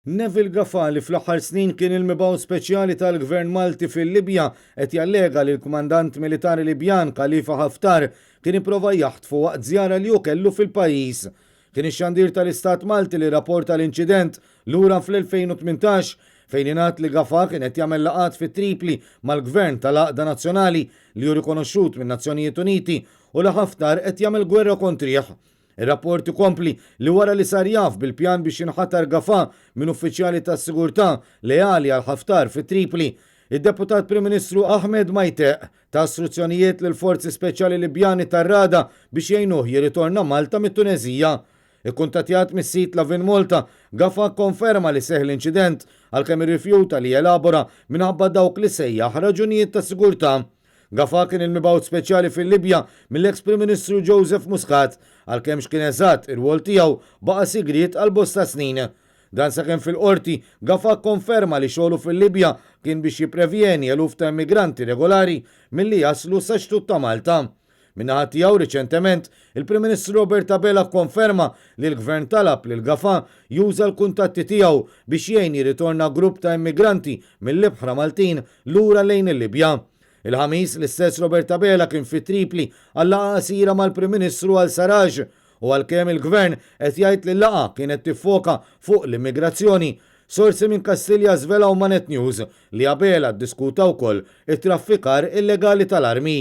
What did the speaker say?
Neville Gafà li fl-aħħar snin kien il-mibgħut speċjali tal-Gvern Malti fil-Libja qed jallega li l-kmandant militari Libjan Khalifa Haftar kien ipprova jaħtfu waqt żjara li hu kellu fil-pajjiż. Kien ix-xandir tal-Istat Malti li rrapporta l-inċident lura fl-2018 fejn ingħad li Gafà kien qed jagħmel laqgħat fi Tripli mal-Gvern tal-Għaqda Nazzjonali li hu rikonoxxut min-Nazzjonijiet Uniti u li Haftar qed jagħmel gwerra kontrih. Ir-rapport ikompli li wara li sar jaf bil-pjan biex jinħatar Gafà minn uffiċjali tas-sigurtà leali għal Haftar fi Tripli, id-Deputat Prim Ministru Ahmed Maiteq ta struzzjonijiet lill-Forzi Speċjali Libjani tar-Rada biex jgħinuh jirritorna Malta mit-Tuneżija. Ikkuntattjat mis-sit Lovin Malta, Gafà kkonferma li seħħ l-inċident għalkemm irrifjuta li jelabora minħabba dawk li sejjaħ raġunijiet ta' sigurtà. Gafà kien il-mibgħut speċjali fil-Libja mill-eks Prim Ministru Joseph Muscat, għalkemm x'kien eżatt ir-rwol tiegħu baqa' sigriet għal bosta snin. Dan sakemm fil-Qorti, Gafà kkonferma li xogħlu fil-Libja kien biex jipprevjeni eluf ta' immigranti regolari milli jaslu sax-xtut ta' Malta. Min-naħa tiegħu, riċentement, il-Prim Ministru Robert Abela kkonferma li l-Gvern talab lil Gafà juża l-kuntatti tiegħu biex jgħin jirritorna grupp ta' immigranti mill-ibħra Maltin lura lejn il-Libja. Il-Ħamis, l-istess Robert Abela kien fi Tripli għal laqgħa qasira mal-Prim Ministru al-Sarraj u għalkemm il-Gvern qed jgħid li l-laqgħa kienet tiffoka fuq l-immigrazzjoni, sorsi minn Kastilja żvelaw ma' Net News li Abela ddiskuta wkoll it-traffikar illegali tal-armi.